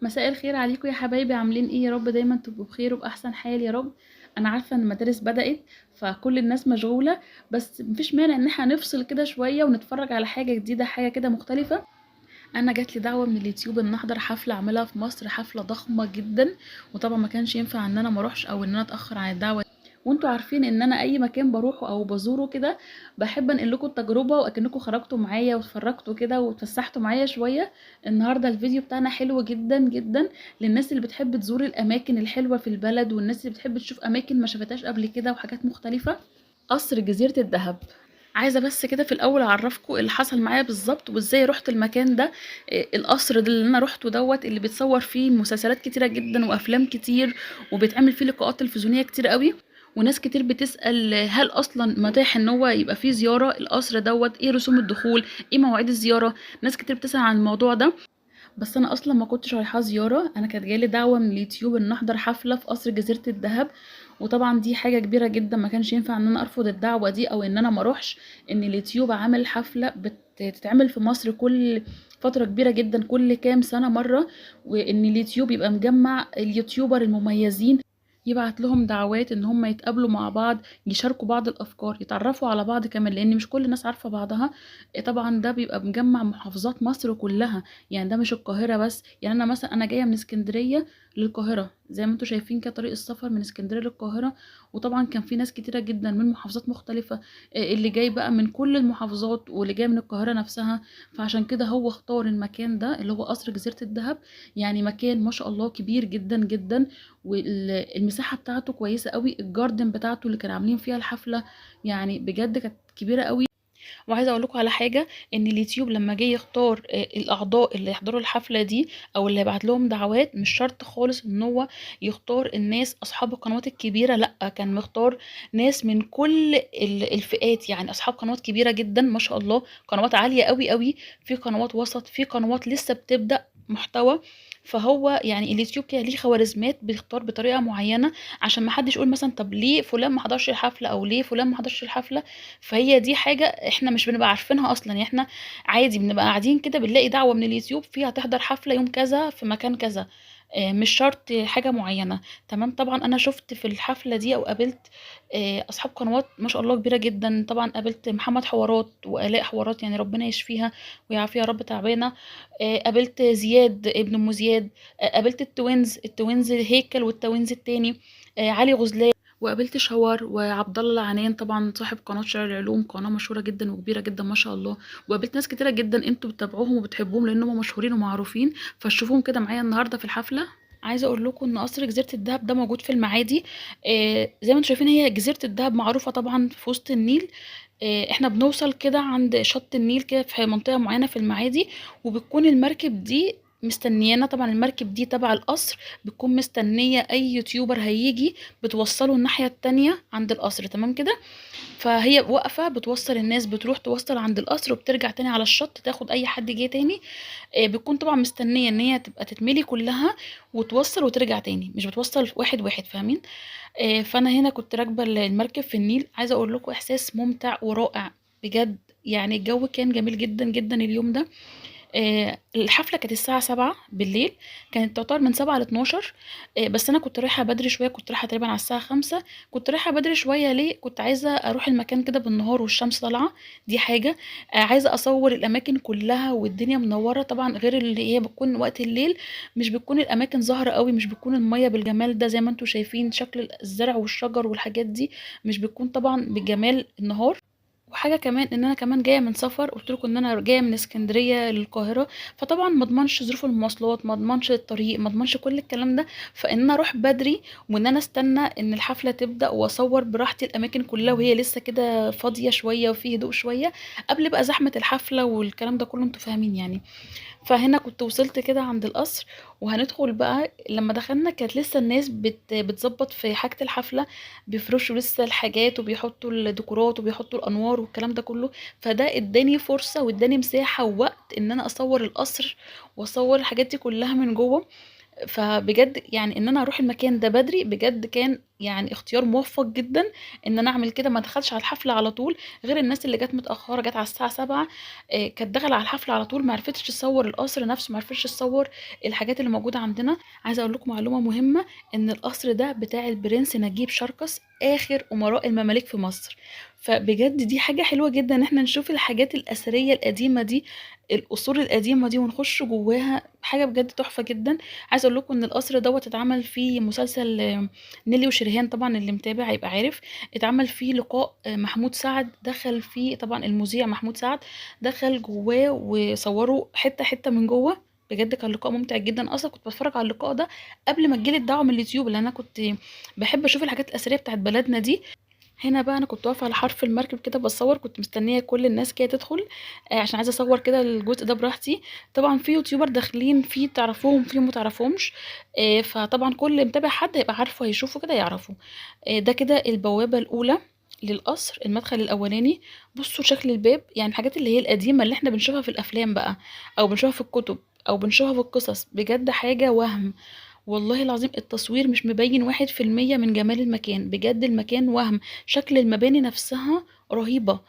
مساء الخير عليكم يا حبايبي، عاملين ايه؟ يا رب دايما تبقوا بخير وباحسن حال يا رب. انا عارفه ان المدارس بدات فكل الناس مشغولة، بس مفيش مانع ان احنا نفصل كده شوية ونتفرج على حاجة جديدة، حاجة كده مختلفة. انا جات لي دعوه من اليوتيوب ان احضر حفلة اعملها في مصر، حفلة ضخمة جدا، وطبعا ما كانش ينفع ان انا ما اروحش او ان انا اتاخر عن الدعوة. وانتوا عارفين ان انا اي مكان بروحه او بزوره كده بحب انقل لكم التجربة واكنكم خرجتوا معايا واتفرجتوا كده واتفسحتوا معايا شوية. النهارده الفيديو بتاعنا حلو جدا جدا للناس اللي بتحب تزور الاماكن الحلوة في البلد، والناس اللي بتحب تشوف اماكن ما شافتهاش قبل كده وحاجات مختلفة. قصر جزيرة الذهب. عايزه بس كده في الاول اعرفكم اللي حصل معايا بالظبط وازاي رحت المكان ده. القصر ده اللي انا روحته دوت اللي بيتصور فيه مسلسلات كتيرة جدا وافلام كتير، وبيتعمل فيه لقاءات تلفزيونية كتير قوي، وناس كتير بتسأل هل اصلا متاح ان هو يبقى فيه زيارة القصر دوت، ايه رسوم الدخول، ايه مواعيد الزيارة. ناس كتير بتسأل عن الموضوع ده، بس انا اصلا ما كنتش رايحة زيارة، انا كانت جايلي دعوه من اليوتيوب ان احضر حفلة في قصر جزيرة الذهب، وطبعا دي حاجة كبيرة جدا، ما كانش ينفع ان انا ارفض الدعوة دي او ان انا ما اروحش. ان اليوتيوب عامل حفلة بتتعمل في مصر كل فترة كبيرة جدا، كل كام سنة مرة، وان اليوتيوب يبقى مجمع ال YouTuber المميزين، يبعت لهم دعوات ان هم يتقابلوا مع بعض، يشاركوا بعض الافكار، يتعرفوا على بعض كمان، لان مش كل الناس عارفه بعضها. طبعا ده بيبقى مجمع محافظات مصر كلها، يعني ده مش القاهرة بس. يعني انا مثلا انا جاية من اسكندرية للقاهره، زي ما انتم شايفين كده طريق السفر من اسكندرية للقاهره، وطبعا كان في ناس كتيرة جدا من محافظات مختلفة، اللي جاي بقى من كل المحافظات واللي جاي من القاهرة نفسها. فعشان كده هو اختار المكان ده اللي هو قصر جزيرة الذهب، يعني مكان ما شاء الله كبير جدا جدا، والمساحة بتاعته كويسة قوي، ال garden بتاعته اللي كانوا عاملين فيها الحفلة يعني بجد كانت كبيرة قوي. وعايزه اقول لكم على حاجة، ان اليوتيوب لما جه يختار الاعضاء اللي يحضروا الحفلة دي او اللي يبعت لهم دعوات، مش شرط خالص ان هو يختار الناس اصحاب القنوات الكبيرة، لا كان مختار ناس من كل الفئات، يعني اصحاب قنوات كبيرة جدا ما شاء الله، قنوات عالية قوي قوي، في قنوات وسط، في قنوات لسه بتبدا محتوى. فهو يعني اليوتيوب كده ليه خوارزميات، بيختار بطريقة معينة عشان ما حدش يقول مثلا طب ليه فلان ما حضرش الحفلة او ليه فلان ما حضرش الحفلة. فهي دي حاجة احنا مش بنبقى عارفينها اصلا، يعني احنا عادي بنبقى قاعدين كده بنلاقي دعوه من اليوتيوب فيها تحضر حفلة يوم كذا في مكان كذا، مش شرط حاجة معينة. تمام. طبعا انا شفت في الحفلة دي او قابلت اصحاب قنوات ما شاء الله كبيرة جدا. طبعا قابلت محمد حوارات والاء حوارات، يعني ربنا يشفيها ويعافيها يا رب، تعبانة. قابلت زياد ابن ام زياد، قابلت التوينز هيكل وال twins التاني، علي غزلان، وقابلت شوار وعبد الله العنان طبعا صاحب قناة شارع العلوم، قناة مشهورة جدا وكبيره جدا ما شاء الله. وقابلت ناس كتيرة جدا انتوا بتتابعوهم وبتحبوهم لان هم مشهورين ومعروفين، فشوفوهم كده معايا النهارده في الحفلة. عايزه اقول لكم ان قصر جزيرة الذهب ده موجود في المعادي. زي ما انتم شايفين هي جزيرة الذهب معروفة طبعا في وسط النيل. احنا بنوصل كده عند شط النيل كده في منطقة معينة في المعادي، وبتكون المركب دي مستنيانا. طبعا المركب دي تبع القصر، بتكون مستنيه اي يوتيوبر هيجي بتوصله الناحية التانية عند القصر. تمام كده. فهي واقفة بتوصل الناس، بتروح توصل عند القصر وبترجع تاني على الشط تاخد اي حد جه تاني. بتكون طبعا مستنيه ان هي تبقى تتملي كلها وتوصل وترجع تاني، مش بتوصل واحد واحد، فاهمين؟ فانا هنا كنت راكبه المركب في النيل. عايزه اقول لكم احساس ممتع ورائع بجد، يعني الجو كان جميل جدا جدا اليوم ده. الحفلة كانت الساعة 7 بالليل، كانت تعتبر من 7 ل12. بس انا كنت رايحة بدري شوية، كنت رايحة تقريبا على الساعة 5. كنت رايحة بدري شوية ليه؟ كنت عايزه اروح المكان كده بالنهار والشمس طالعه، دي حاجة. عايزه اصور الاماكن كلها والدنيا منورة، طبعا غير اللي هي بتكون وقت الليل مش بتكون الاماكن ظاهره قوي، مش بتكون المية بالجمال ده زي ما انتم شايفين، شكل الزرع والشجر والحاجات دي مش بتكون طبعا بجمال النهار. وحاجه كمان ان انا كمان جاية من سفر، قلت لكم ان انا جاية من اسكندرية للقاهره، فطبعا ما اضمنش ظروف المواصلات، ما اضمنش الطريق، ما اضمنش كل الكلام ده. فان انا اروح بدري وان انا استنى ان الحفلة تبدا واصور براحتي الاماكن كلها وهي لسه كده فاضية شوية وفي هدوء شوية قبل بقى زحمة الحفلة والكلام ده كله، انتوا فاهمين يعني. فهنا كنت وصلت كده عند القصر وهندخل بقى. لما دخلنا كانت لسه الناس بتظبط في حاجة الحفلة، بيفرشوا لسه الحاجات وبيحطوا الديكورات وبيحطوا الأنوار والكلام ده كله. فده اداني فرصة واداني مساحة ووقت ان انا اصور القصر واصور الحاجات دي كلها من جوه. فبجد يعني ان انا اروح المكان ده بدري بجد كان يعني اختيار موفق جدا ان انا اعمل كده، ما ادخلش على الحفلة على طول، غير الناس اللي جت متاخرة، جت على الساعة 7، كانت داخله على الحفلة على طول، ما عرفتش تصور القصر نفسه، ما عرفتش تصور الحاجات اللي موجودة عندنا. عايزه اقول لكم معلومة مهمة، ان القصر ده بتاع البرنس نجيب جركس، اخر امراء المماليك في مصر. فبجد دي حاجة حلوة جدا ان احنا نشوف الحاجات الاثرية القديمة دي، القصور القديمة دي، ونخش جواها، حاجة بجد تحفة جدا. عايزه اقول لكم ان القصر دوت اتعمل فيه مسلسل نيلي وشريهان، طبعا اللي متابع هيبقى عارف، اتعمل فيه لقاء محمود سعد، دخل فيه طبعا المذيع محمود سعد، دخل جواه وصوروا حتة حتة من جوه. بجد كان لقاء ممتع جدا. اصلا كنت بتفرج على اللقاء ده قبل ما تجيلي الدعوة من اليوتيوب، لان انا كنت بحب اشوف الحاجات الاثرية بتاعت بلدنا دي. هنا بقى انا كنت واقفة على حرف المركب كده بصور، كنت مستنيه كل الناس كده تدخل، عشان عايزه اصور كده الجزء ده براحتي. طبعا في يوتيوبر داخلين، في تعرفوهم في ما تعرفوهمش، فطبعا كل اللي متابع حد هيبقى عارفه، هيشوفه كده يعرفه. ده كده البوابة الاولى للقصر، المدخل الاولاني. بصوا شكل الباب، يعني الحاجات اللي هي القديمة اللي احنا بنشوفها في الافلام بقى، او بنشوفها في الكتب، او بنشوفها في القصص، بجد حاجة وهم والله العظيم. التصوير مش مبين 1% من جمال المكان، بجد المكان وهم، شكل المباني نفسها رهيبة.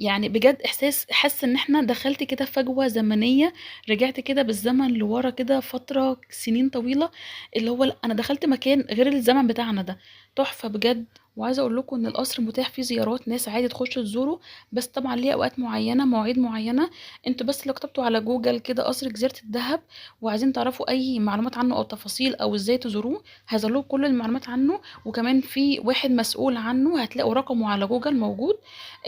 يعني بجد احساس، حاسه ان احنا دخلت كده فجوة زمنية، رجعت كده بالزمن لورا كده فترة سنين طويلة، اللي هو لا، انا دخلت مكان غير الزمن بتاعنا ده، تحفة بجد. وعايزه اقول لكم ان القصر متاح فيه زيارات، ناس عادي تخش تزوره، بس طبعا ليه اوقات معينة، مواعيد معينة. انتوا بس لو كتبتوا على جوجل كده قصر جزيرة الذهب وعايزين تعرفوا اي معلومات عنه او تفاصيل او ازاي تزوروه، هيظهر لكم كل المعلومات عنه. وكمان في واحد مسؤول عنه هتلاقوا رقمه على جوجل موجود،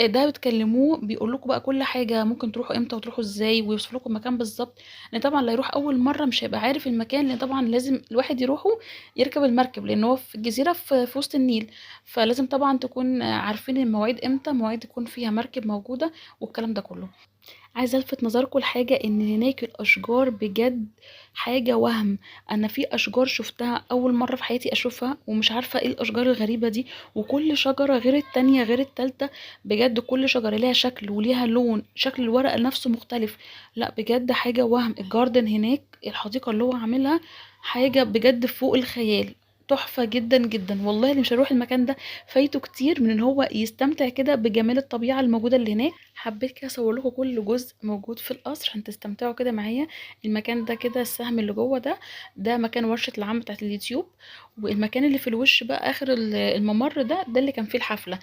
ده بتكلموه بيقول لكم بقى كل حاجة، ممكن تروحوا امتى وتروحوا ازاي، ويوصف لكم المكان بالظبط. لان طبعا اللي هيروح اول مرة مش هيبقى عارف المكان، لان طبعا لازم الواحد يروحه يركب المركب، لان هو في الجزيرة في وسط النيل، فلازم طبعا تكون عارفين المواعيد امتى، مواعيد يكون فيها مركب موجودة والكلام ده كله. عايزه الفت نظركم لحاجة، ان هناك الاشجار بجد حاجة وهم. انا في اشجار شفتها اول مرة في حياتي اشوفها، ومش عارفه ايه الاشجار الغريبة دي، وكل شجرة غير التانية غير التالتة، بجد كل شجرة ليها شكل وليها لون، شكل الورقة نفسه مختلف. لا بجد حاجة وهم. الجاردن هناك، الحديقة اللي هو عاملها، حاجة بجد فوق الخيال، تحفة جدا جدا والله. اللي مش هيروح المكان ده فايته كتير من ان هو يستمتع كده بجمال الطبيعة الموجودة اللي هناك. حبيت كده اصور لكم كل جزء موجود في القصر عشان تستمتعوا كده معايا. المكان ده كده السهم اللي جوه ده، ده مكان ورشة العم بتاعت اليوتيوب، والمكان اللي في الوش بقى اخر الممر ده، ده اللي كان فيه الحفلة.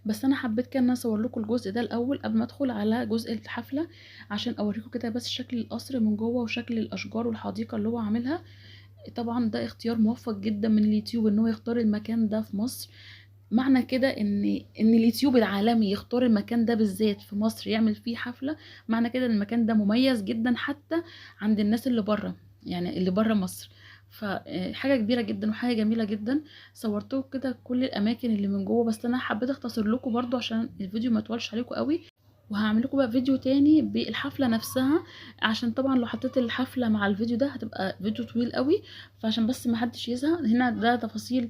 بس انا حبيت كده ان انا اصور لكم الجزء ده الاول قبل ما ادخل على جزء الحفلة، عشان اوريكم كده بس شكل القصر من جوه وشكل الاشجار والحديقة اللي هو عاملها. طبعا ده اختيار موفق جدا من اليوتيوب ان هو يختار المكان ده في مصر. معنى كده ان اليوتيوب العالمي يختار المكان ده بالذات في مصر يعمل فيه حفلة، معنى كده ان المكان ده مميز جدا حتى عند الناس اللي بره، يعني اللي بره مصر. فحاجة كبيرة جدا وحاجة جميلة جدا. صورتكم كده كل الاماكن اللي من جوه، بس انا حبيت اختصر لكم برضو عشان الفيديو ما يطولش عليكم قوي. وهعمل لكم بقى فيديو تاني بالحفلة نفسها، عشان طبعا لو حطيت الحفلة مع الفيديو ده هتبقى فيديو طويل قوي، فعشان بس ما حدش يزهق. هنا ده تفاصيل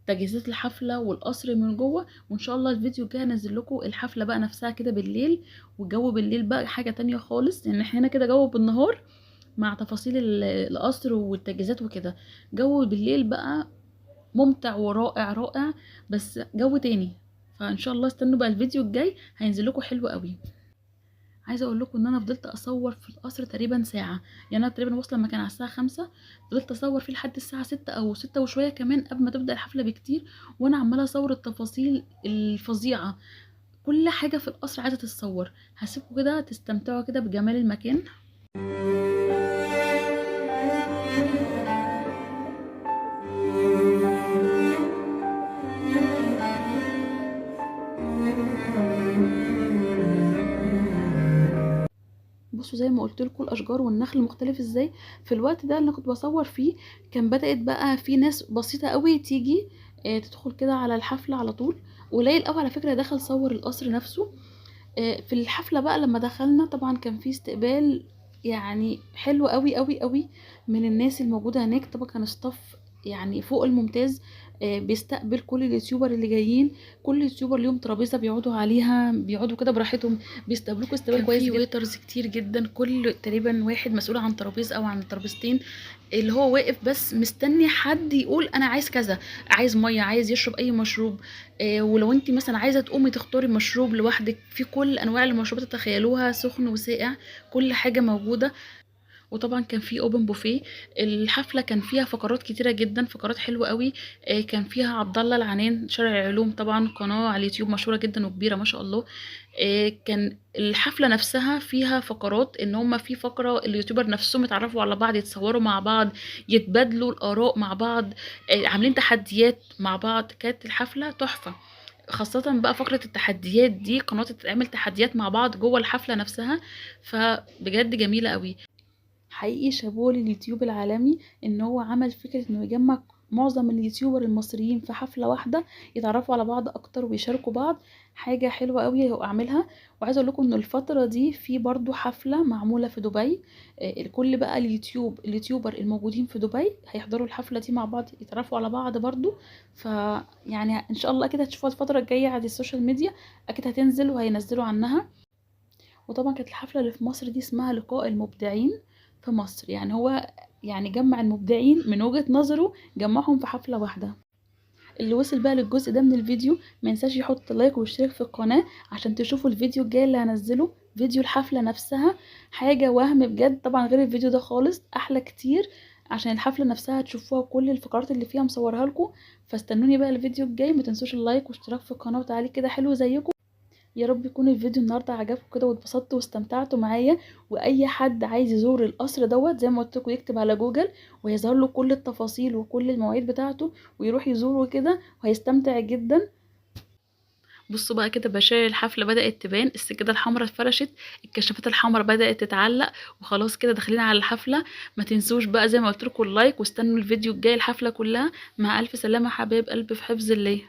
تجهيزات الحفلة والقصر من جوه، وان شاء الله الفيديو الجاي هنزل لكم الحفلة بقى نفسها كده بالليل، والجو بالليل بقى حاجة تانية خالص. يعني احنا هنا كده جو بالنهار مع تفاصيل القصر والتجهيزات وكده، جو بالليل بقى ممتع ورائع رائع، بس جو تاني. فان شاء الله استنوا بقى الفيديو الجاي هينزل لكم حلو قوي. عايزه اقول لكم ان انا فضلت اصور في القصر تقريبا ساعة، يعني انا تقريبا واصله المكان على الساعة 5، فضلت اصور فيه لحد الساعة 6 او 6 وشوية كمان قبل ما تبدا الحفلة بكتير، وانا عماله اصور التفاصيل الفظيعة، كل حاجة في القصر عايزه تتصور. هسيبكم كده تستمتعوا كده بجمال المكان. بصوا زي ما قلت لكم الاشجار والنخل مختلف ازاي. في الوقت ده اللي كنت بصور فيه كان بدات بقى في ناس بسيطة قوي تيجي تدخل كده على الحفلة على طول، قليل قوي على فكرة دخل صور القصر نفسه. في الحفلة بقى لما دخلنا طبعا كان في استقبال يعني حلو قوي قوي قوي من الناس الموجودة هناك. طبعا كان staff يعني فوق الممتاز. بيستقبل كل ال YouTuber اللي جايين، كل YouTuber ليهم ترابيزة بيقعدوا عليها، بيقعدوا كده براحتهم، بيستقبلوكوا استقبال كان كويس في جدا. waiters كتير جدا، كل تقريبا واحد مسؤول عن ترابيزة او عن ترابيزتين، اللي هو واقف بس مستني حد يقول انا عايز كذا، عايز مية، عايز يشرب اي مشروب. ولو انت مثلا عايزه تقومي تختاري مشروب لوحدك، في كل انواع المشروبات تتخيلوها، سخن وساقع، كل حاجة موجودة. وطبعا كان في open buffet. الحفلة كان فيها فقرات كتيرة جدا، فقرات حلوة قوي. كان فيها عبد الله العنان شارع العلوم، طبعا قناة على اليوتيوب مشهورة جدا وكبيره ما شاء الله. كان الحفلة نفسها فيها فقرات، ان هم في فقره ال YouTuber نفسهم يتعرفوا على بعض، يتصوروا مع بعض، يتبادلوا الاراء مع بعض، عاملين تحديات مع بعض. كانت الحفلة تحفة، خاصة بقى فقرة التحديات دي، قنوات تتعمل تحديات مع بعض جوه الحفلة نفسها، فبجد جميلة قوي. حقيقي شابوه لليوتيوب العالمي ان هو عمل فكرة انه يجمع معظم ال YouTuber المصريين في حفلة واحدة، يتعرفوا على بعض اكتر ويشاركوا بعض. حاجة حلوة قوي هو عاملها. وعايزة اقول لكم ان الفترة دي في برضو حفلة معمولة في دبي، الكل بقى ال YouTuber الموجودين في دبي هيحضروا الحفلة دي مع بعض، يتعرفوا على بعض برضو. فيعني ان شاء الله كده هتشوفوها الفترة الجاية على ال social media، اكيد هتنزل وهينزلوا عنها. وطبعا كانت الحفلة اللي في مصر دي اسمها لقاء المبدعين في مصر، يعني هو جمع المبدعين من وجهة نظره، جمعهم في حفلة واحدة. اللي وصل بقى للجزء ده من الفيديو ما ينساش يحط like ويشترك في القناة عشان تشوفوا الفيديو الجاي اللي هنزله، فيديو الحفلة نفسها. حاجة وهم بجد، طبعا غير الفيديو ده خالص، احلى كتير عشان الحفلة نفسها تشوفوها كل الفقرات اللي فيها مصورها لكم. فاستنوني بقى الفيديو الجاي، ما تنسوش ال like واشتراك في القناة وتعليق كده حلو زيكم. يا رب يكون الفيديو النهارده عجبكم كده واتبسطتوا واستمتعتوا معايا. واي حد عايز يزور القصر دوت زي ما قلت لكم يكتب على جوجل وهيظهر له كل التفاصيل وكل المواعيد بتاعته، ويروح يزوره كده وهيستمتع جدا. بصوا بقى كده بشاير الحفلة بدات تبان، السجادة الحمراء اتفرشت، الكشافات الحمراء بدات تتعلق، وخلاص كده داخلين على الحفلة. ما تنسوش بقى زي ما قلت لكم اللايك، واستنوا الفيديو الجاي الحفلة كلها. مع الف سلامه حبايب قلبي، في حفظ الله.